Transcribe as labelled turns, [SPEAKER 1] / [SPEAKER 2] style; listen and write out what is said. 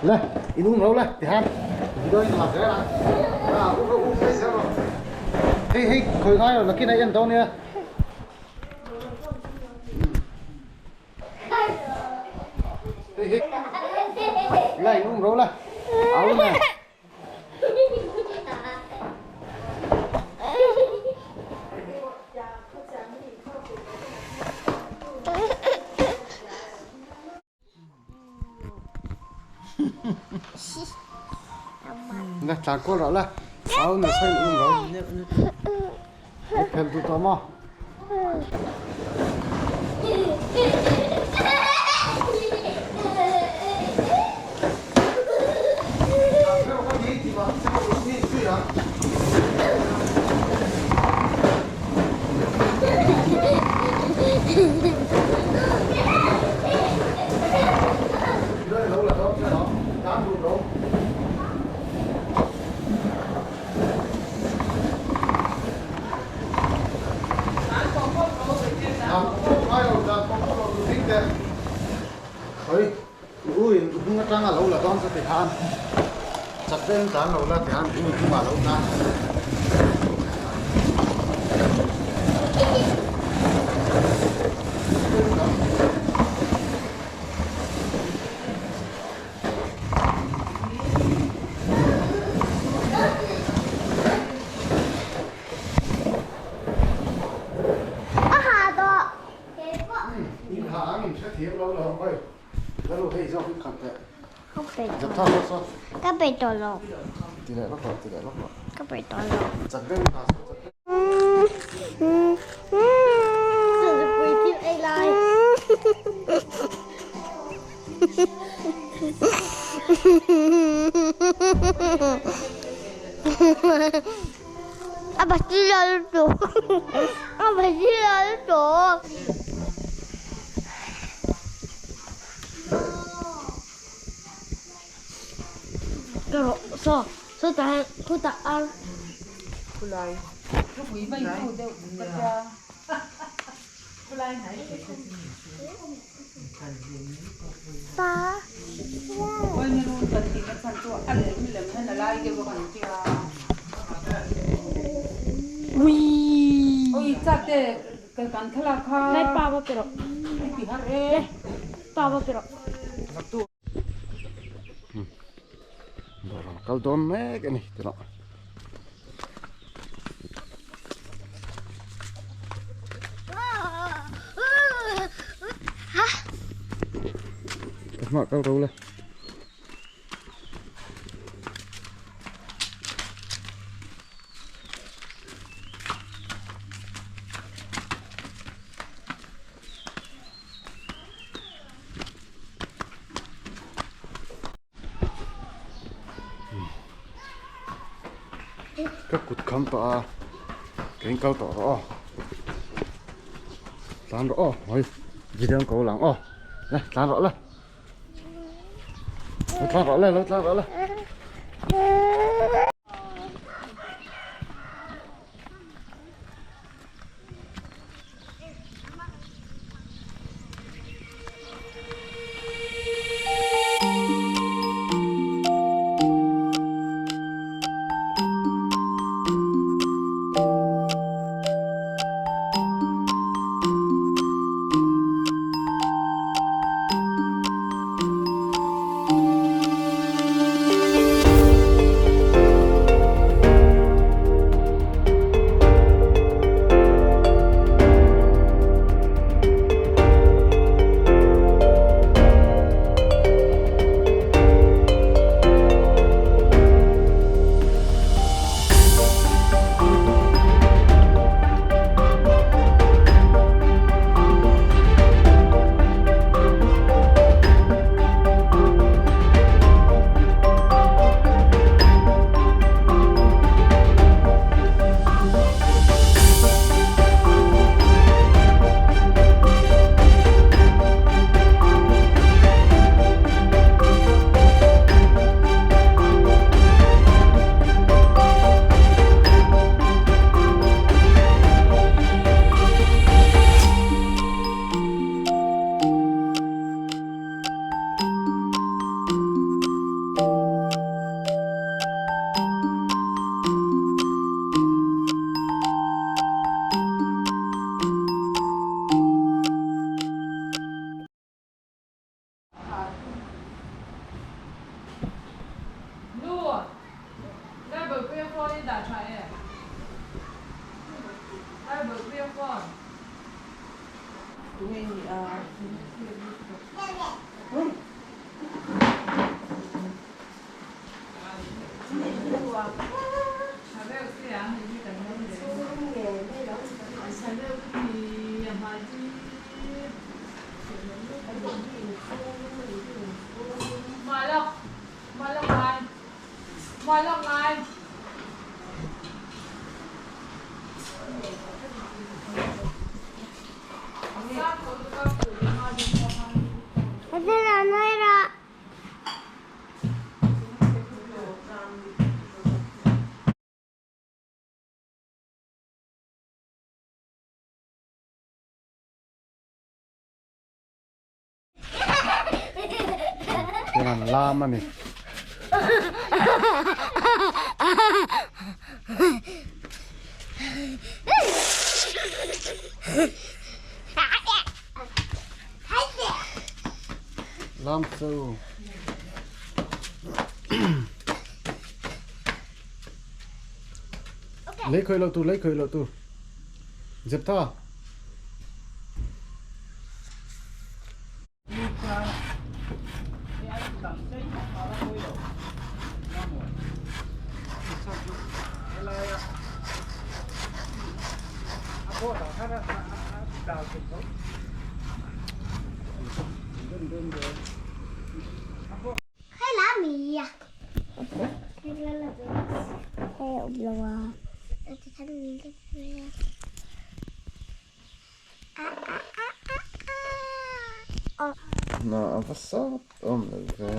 [SPEAKER 1] Le, in um ro le tihan video in la zel a. A um ro um mai zel ro. Hei hei khoi ngai lo nakin a en dawn nia. Hei hei. Le in um ro le. Au nè. Nè, tlan kual rawh la. Au na sai um ro. Ai phel du tawh maw?
[SPEAKER 2] Ka pe tawh lo. Ka pe tawh lo. A pasila lutuk. A pasila lutuk. Saw sawtah hian khutah ar. Pa. Lai pa va pe rawh. Pa va pe rawh.
[SPEAKER 1] Kal dawn mek a ni tilo. Ka hma kal ro le. Ka kut kham tawh a ka in kal tawh rawh aw tlan rawh aw hawi video an ko lang aw le tlan rawh le lo tlan rawh le lo tlan rawh le. Hian an lam a ni. Lam chu. Lei khawih loh tur, lei khawih loh tur. Zeptha. Hna a va sat awm lo ve.